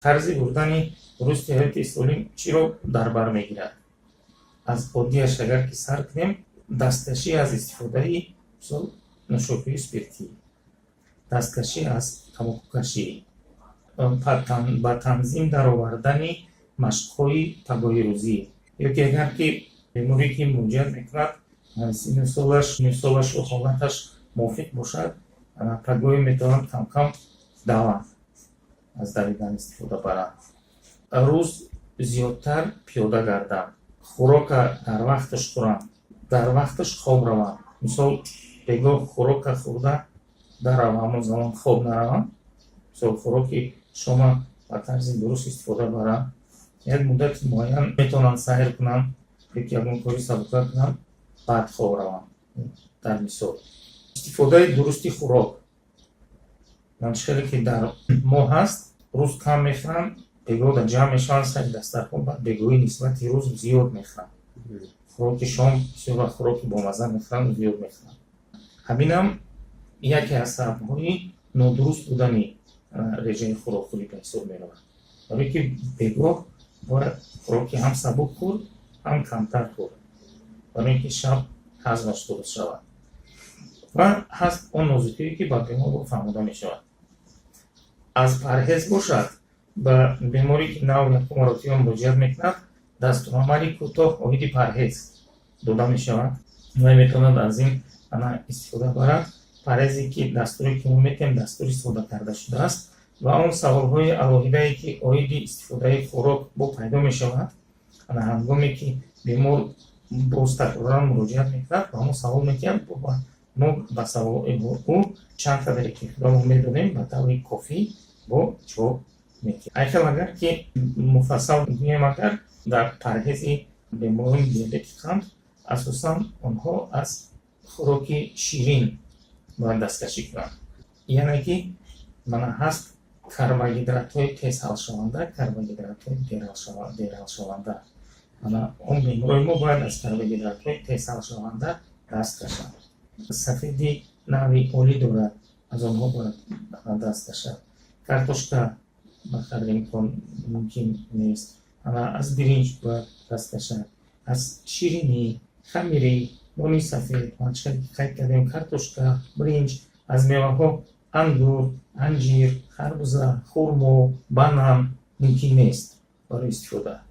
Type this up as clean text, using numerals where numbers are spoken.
Тарзи бурдани дурусти ҳаёти солим чиро дар бар мегирад? Аз оддиаш агар ки сар кунем, дасткашӣ аз истифодаи, мисол, нӯшокиҳои спиртӣ, дасткашӣ аз тамокукашӣ, ба танзим даровардани машқҳои пагоҳи рӯзӣ, ё ки агар ки беморе, ки муроҷиат мекунад, синну солашу ҳолаташ мувофиқ бошад, пагоҳӣ метавонад камкам даванд, аз давидан истифода баранд, рӯз зиёдтар пиёда гарданд, хӯрока дар вақташ хӯранд, дар вақташ хоб раванд. Мисол, бегоҳ хӯрока хӯрда дарав, ҳамон замон хоб нараванд. Мисол, хӯроки шома ба тарзи дуруст истифода баранд, як муддати муайян метавонанд сайр кунанд ё ки ягон кори сабука кунанд, баъд хоб раванд. Дар мисол, истифодаи дурусти хӯрок хеле ки дар мо ҳаст, рӯз кам мехӯранд, бегоҳ дар ҷамъ мешаванд сари дастархон, баъд бегоҳӣ нисбати рӯз зиёд мехӯранд. Хӯроки шом бисёр вақт хӯроки бомазза мехӯранд, зиёд мехӯранд. Ҳаминам яке аз сабабҳои нодуруст будани режаи хӯрокхӯрӣ ба ҳисоб меравад, барое ки бегоҳ бояд хӯроки ҳам сабук хӯрд, ҳам камтар хӯрд, барои ин ки шаб ҳазмаш дуруст шавад. Ва ҳаст он нозукие, ки ба бемор фаҳмода мешавад. Аз парҳез бошад, ба беморе, ки нав якум маротиба муроҷиат мекунад, дастурамали кӯтоҳ оиди парҳез дода мешавад. Вай метавонад аз ин ана истифода барад. Парҳезе ки дастуре ки мо метиҳем, дастури сода карда шудааст ва он саволҳои алоҳидае, ки оиди истифодаи хӯрок бо пайдо мешавад, ана ҳангоме ки бемор боз такроран муроҷиат мекунад, ба мо савол медиҳад, мо ба саволҳои ӯ чанд қадаре ки худамон медонем, ба таври кофӣ бо ҷавоб медиҳем. Айхел агар ки муфассал гӯем, агар дар парҳези беморони диабети қанд, асосан онҳо аз хӯроки ширин бояд дасткашӣ кунанд. Яъне ки мана ҳаст карбогидратҳои тез ҳалшаванда, карбогидратҳои дерҳалшаванда. Ана он беморои мо бояд аз карбогидратҳои тез ҳалшаванда даст кашанд. Сафеди нави олӣ дорад, аз онҳо бояд даст кашад. Картошка ба қадри имкон мумкин нест. Ана аз биринҷ бояд даст кашад, аз ширинӣ, хамирӣ, нони сафед, қайд кардем, картошка, биринҷ, аз меваҳо ангур, анҷир, харбуза, хурмо, банан мумкин нест барои истифода.